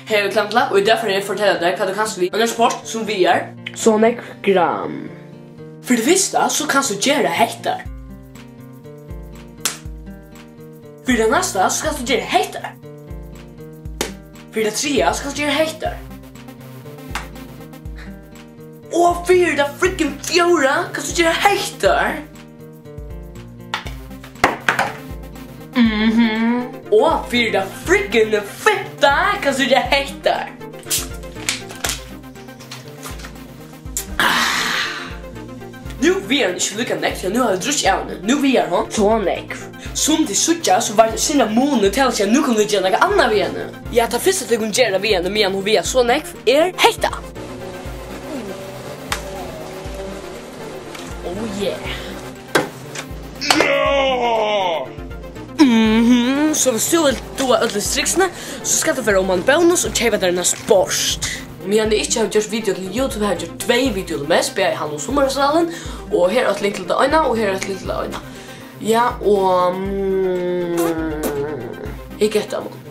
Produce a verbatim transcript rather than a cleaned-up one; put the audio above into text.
Hey, Klamklapp, og í dag fari eg at fortelja tær, hvat tú kanst við ein sport, sum vigar so nógv gramm. Fyri tað fyrsta, so kanst tú gera hetta. Fyri tað næsta, so kanst tú gera hetta. Fyri tað triðja, so kanst tú gera hetta. Og fyri tað freaking fjórða, kanst tú gera hetta. Mhm. Og fyri tað freaking fimta, kanst tú gera hetta. Ah. Nú vigar hon ikki líka nógv, tí nú havi eg drukkið av henni. Nú vigar hon so nógv. Sum tit síggja, so var tað sindur munur, tað vil siga, nú kunnu vit gera nakað annað við henni. Ja, tað fyrsta, tit kunnu gera við henni, meðan hon vigar so nógv, er hetta. Oh yeah. Ja! Mhm, so viss tú vilt duga øll hesi triksini, so skalt tú fara oman í Bónus og keypa tær eina sport. Meðan eg ikki havi gjørt video til YouTube, havi eg gjørt tvey video til mest, bæði hann og summarfestivalen, og her er eitt link til tað eina, og her er eitt link til tað eina. Ja, og, mm, hygg eftir teimum.